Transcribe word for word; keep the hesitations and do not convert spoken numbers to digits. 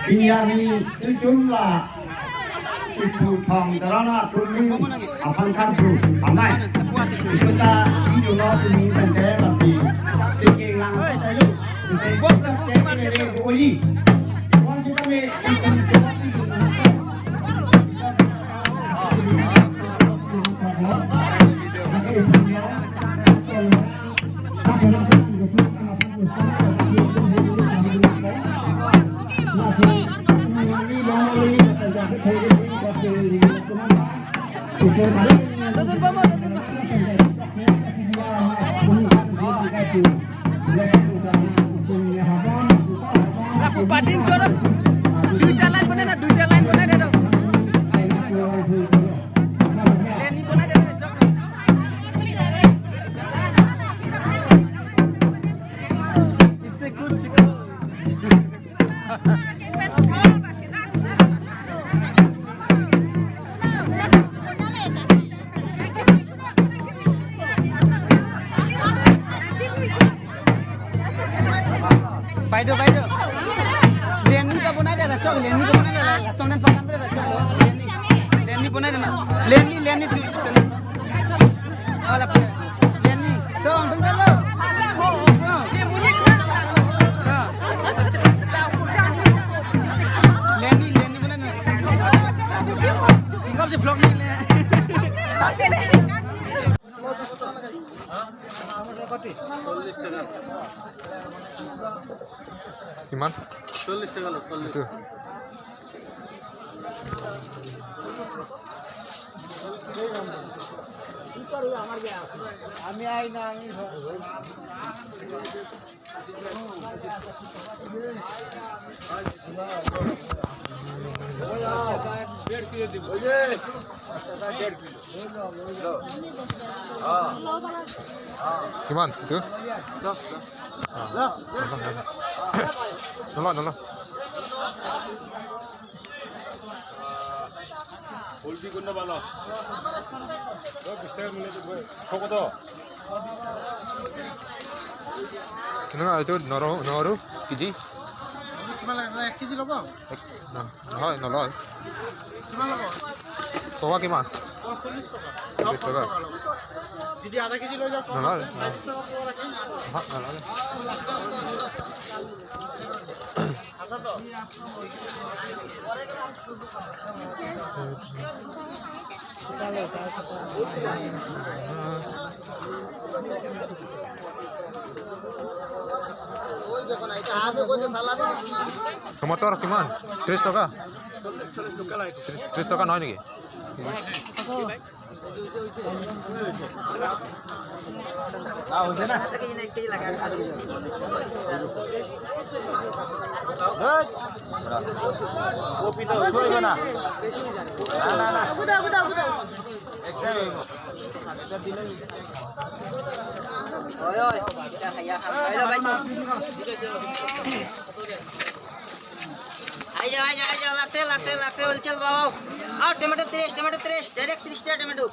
Pini arni tuchum la ipu thong terana tumni aphan kan tu amai. Iputa video lo tumni tante basi. Tiki lang tayo. Ite bos tante kene re oli. Wan sita me ipu Lapu pating choro. Duita line bonai na, duita line bonai dei dong. Leni bonai dei dong. Isse good sikho. Paido, paido. Leni pa bonai dei, chok, leni pa bonai dei, la song dan pakan dei, chok. Leni, leni bonai dei na. Leni, leni tu, tu. Ala pa. Leni. Song, tum kan lo. Leni, leni bonai dei. Tinggal si vlog ni le. কিমান? চল্লিশ টাকা লো, চল্লিশ। এইটো। আমি আই না, আমি দেড় কিলো দিব। ওই যে, দেড় কিলো। কিমান এইটো? দশ, দশ। অ, নলওঁ, নলওঁ। নলওঁ, নলওঁ। হলদি কোনটা ভালো? দশ টাকা মিলে তো। ছ কত? কেনেকুৱা এইটো? নৰ-, নহৰু কেজি? কিমান লাগে? এক কেজি ল'ব? এক, ন-, নহয়, নলয়। কিমান ল'ব? পোৱা কিমান? পোৱা চল্লিছ টকা। চল্লিছ টকা। যদি আধা কেজি লৈ যাওক, নলয়। পঞ্চাছ টকা পোৱা ৰাখিম। অহ, নলয়। টমাটৰ কিমান? ত্ৰিশ টকা? ত্ৰিশ, ত্ৰিশ টকা নহয় নেকি? কপি তো উঠবই না। না, না, না। একটাই হইব। একটা দিলে। আই যাও, আই যাও, আই যাও, লাগছে, লাগছে, লাগছে, হলচেল বাবু। আর টমেটো ত্রিশ, টমেটো ত্রিশ, direct ত্রিশ টাকা টমেটো।